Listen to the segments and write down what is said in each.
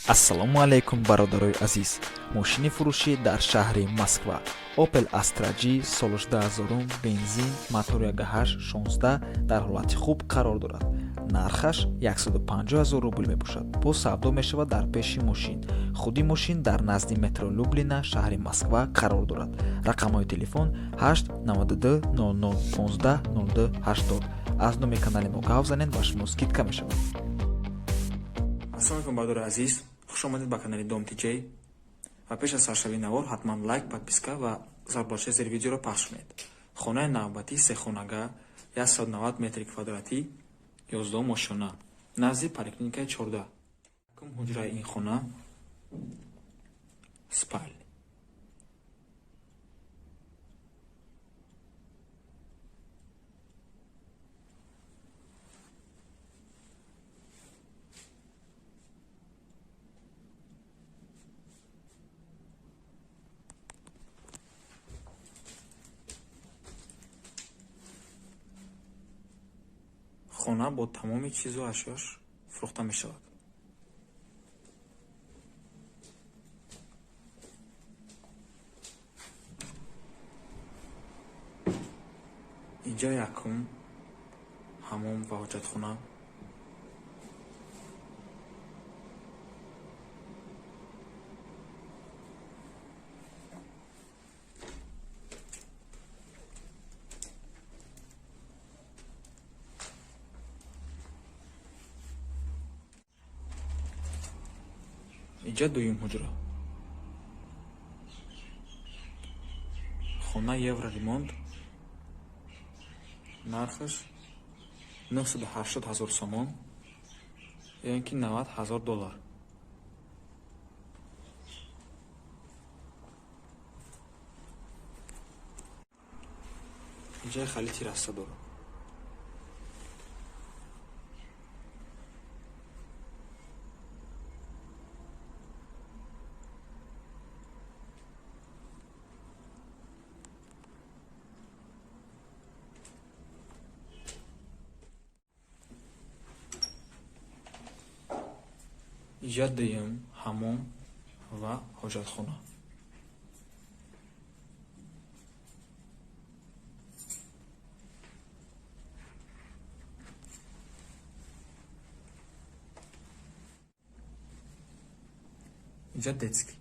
Ассалому алайкум, бародарои азиз. Мошини фурӯшӣ дар шаҳри Москва: Opel Astra G, солаш 2000, бензин, мотори 1.8, 16, дар ҳолати хуб қарор дорад. Нархаш 150 0 рубл мебошад, боз савдо мешавад. Дар пеши мошин, худи мошин дар назди метро Люблина, шаҳри Москва қарор дорад. Рақамҳои телефон: 8 92 00 15 02 80. Аз номи канали мо гав занед, ба шумо скидка мешавад. Ассалому алайкум, бародари азиз, хуш омадед ба канали Дом Тиҷей. Ва пеш аз саршавии навор ҳатман лайк, подписка ва зарбачаи зери видеоро пахш кунед. Хонаи навбатӣ сехонага, 190 метри квадратӣ, 11 ошёна, назди поликлиникаи 14. Якум ҳуҷраи ин хона спальня. Хона бо тамоми чизу ашёш фурӯхта мешавад. Инҷа якум ҳамом ва ҳоҷатхона. Инҷа дуюм ҳуҷра. Хона евроремонт, нархаш 980 ҳазор сомон ё ин ки 90 ҳазор доллар. Инҷа хали терраса дорад. Инҷа дуюм ҳамом ва ҳоҷатхона. Инҷа детский.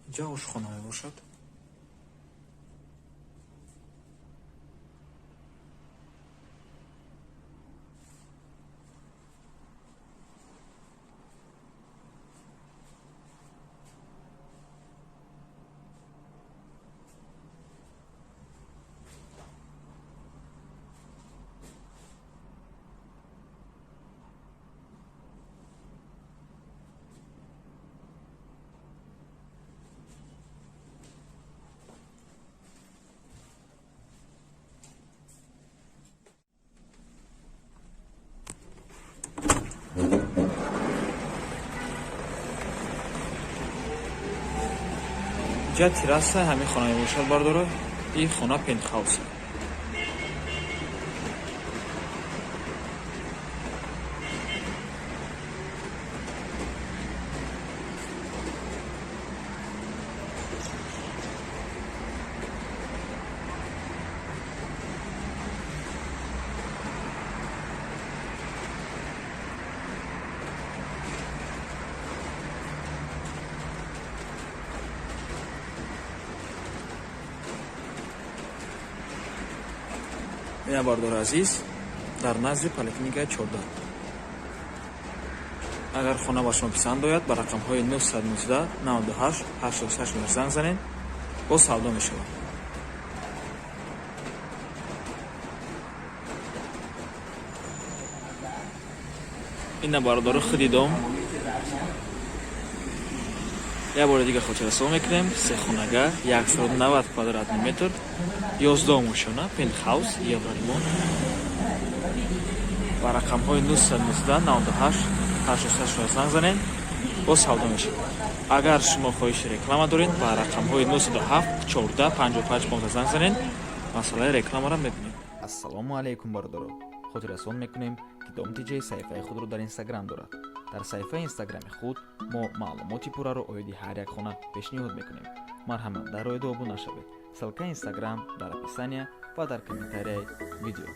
Инҷа ошхона мебошад. Инҷа терраса ҳамин хона мебошад, бардоро. Ин хона пентхаус. Ина, бардори азиз, дар назди поликлиникаи 14. Агар хона ба шумо писанд ояд, ба рақамҳои 919 98 88 занг занед, боз савдо мешавад. Ина, бародаро, худи дом. Як бори дига хотиррасон мекунем: сехонага, 190 квадратный метр, 11 ошёна, пентхаус, евроремонт. Ба рақамҳои 919 98 86 занг занед, боз савдо мешавад. Агар шумо хоҳиши реклама доред, ба рақамҳои 907 14 55 15 занг занед, масъалаи рекламаро мебинем. Ассалому алайкум, бародаро! Хотиррасон мекунем, ки Дом ТЖ саҳифаи худро дар Инстаграм дорад. Дар саҳифаи Инстаграми худ мо маълумоти пурраро оиди ҳар як хона пешниҳод мекунем. Марҳамат, дар роиду обуна шавед. Ссылка и Инстаграм дар описания ва дар комментарияи видео.